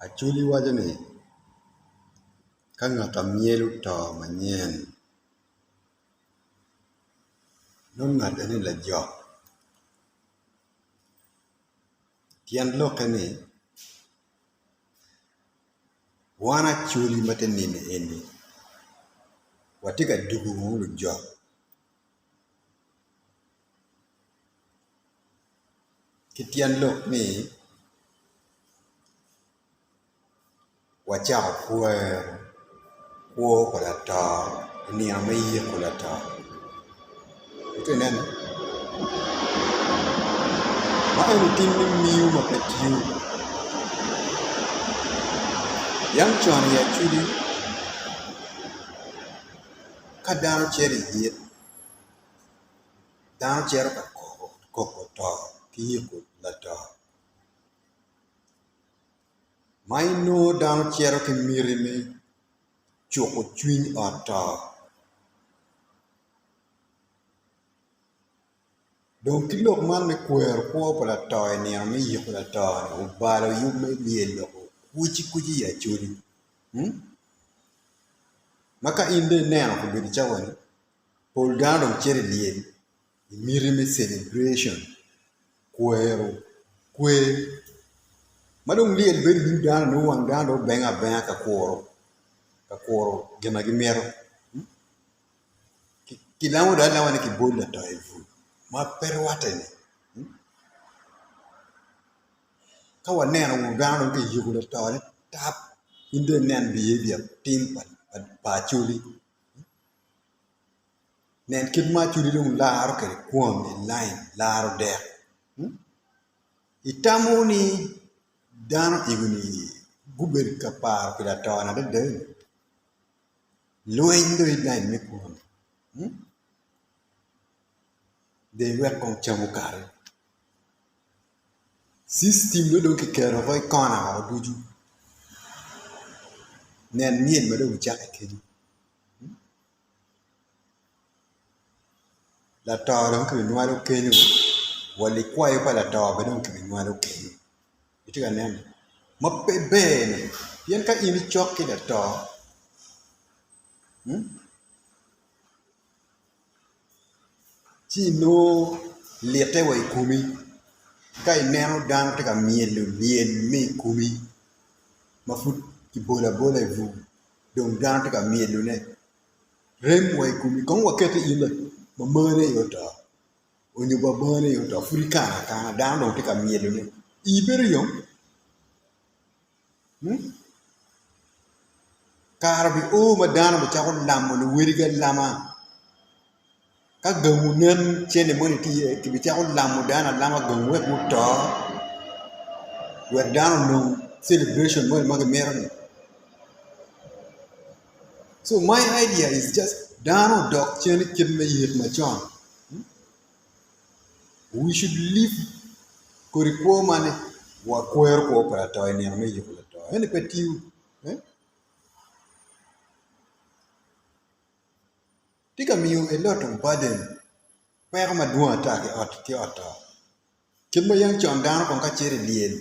Acholi waco ni ka ngat amyel oto manyen nongo ngat eni lajok tyen lokke ni wan acholi ma te nino eni watye ka dugo wunu lujok. Ki tyen lok ni wacako kwero kwo pa lato i nino me yiko lato itye ka neno ma eni tim me miyo ma pe tiyo yam con i acholi ka dano cito i yik Dano cito ka koko to ki yiko lato ma inongo dano cito ki miti me cuko cwiny ot to dong ki lok man me kwero kwo pa lato i nino me yiko lato-ni obalo yub me lyel woko kwicikwici i acholi ma ka in dong ineno obedo cawa-ni Pol dano dong cito i lyel i miti me celebration kwero kwer ma dong lyel bedo i nyim dano nongo wang dano dong obenge abenga ka kuro ka kuro gin ma gimito kilamo dong alama ni kibol lato i bur ma pe rwatte ni ka waneno wunu dano dong kiyubo latone tap in dong inen behavior tim pa acholi. Nen kit ma acholi dong laro kwede kwon i lain laro dek itamo ni dano egoni gubedo ka paro pi lato-ni adada lweny dong i lain me kwon dong iwek kong cam okati Cictim dong kiketo woko i kona woko ducu nen myel ma dong ocakke kenyo lato dong kibinywalo kenyo wa likwayo pa lato bene dong kibinywalo kenyo itye ka neno ma pe ber-ni pien ka in icok ki lato ci inongo litte wa i komi ka ineno dano tye ka myelo lyel me i komi ma pud kibolo abola i bur dong dano tye ka myelone rem wa i komi kong waket ni in mamani aye oto nyo babani aye oto pud ikano akana dano dong tye ka myelone ii bedo yom. Kare bio ma dano bicako lamo luwedigi alama ka gangu nen cente moni tye iye kibicako lamo dano alama gangu wek guto wek dano onong celebration moni ma gimito-ni so my idea is just dano odok cen i kit me yik macon. We should live kodi kwo man ni wakwero kwo pa lato i nino me yiko lato ento pe tiyo tye ka miyo a lot of burden peko madwong ata ki ot to kit ma yam con dano kong ka cito i lyel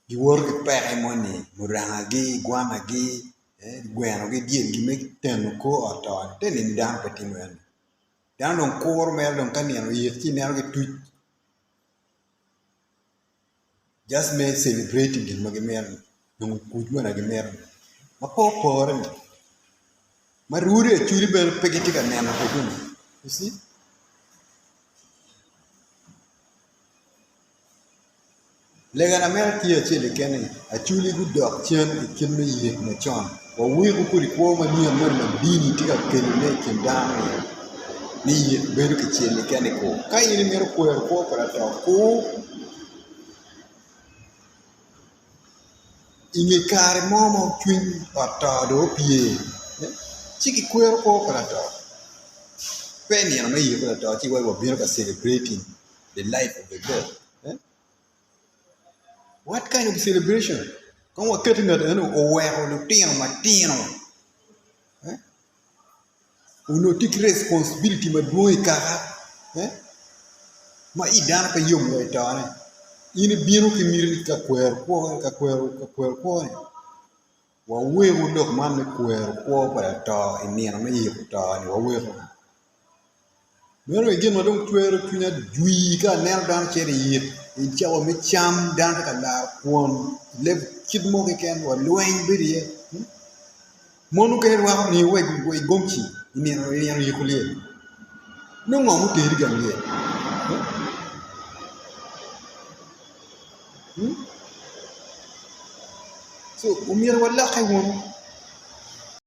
giwoto ki peke moni murangagi gwanagi gwenogi dyelgi me teno kor ot to-ni te nino dano pe timo eno. Dano dong kuro mere dong ka nino oyik ci ineno gituc just me celebrating gin ma gimito-ni nongo kuc moni aye gimito ma pe opore-ni ma rwodi acholi bene pe gitye ka neno kwede-ni you see. Legana mere tye acel keken ni acholi gudok cen i kit me yik macon waweku kodi kwo manyen moni ma dini tye ka kelone i kin dano-ni ni yik bedo kicel keken i kwo ka in imito kwero kwo pa lato kur i nge kare mo ma cwiny ot to dong opye ci kikwero kwo pa lato pe i nino me yiko lato ci iwaci wabino ka celebrating the life of the dead. What kind of celebration? Kong waket ngat eno oweko lutino matino onongo tye ki responsibility madwong i kaka ma i dano pe yom wa i tone. In ibino ki miti ka kwero kwo ka kwero ka kwero kwo-ni. Waweku lok man me kwero kwo pa lato i nino me yiko to-ni waweko. Meno aye gin ma dong cwero cwinya jwi ka aneno dano cito i yik i cawa me cam dano tye ka laro kwon i leb kit mo keken wa lweny bedo iye mon mukene rwako ringo wa i gomci i nino yiko lyel nongo ngo muteri gang lyel. Omyero walokke wunu.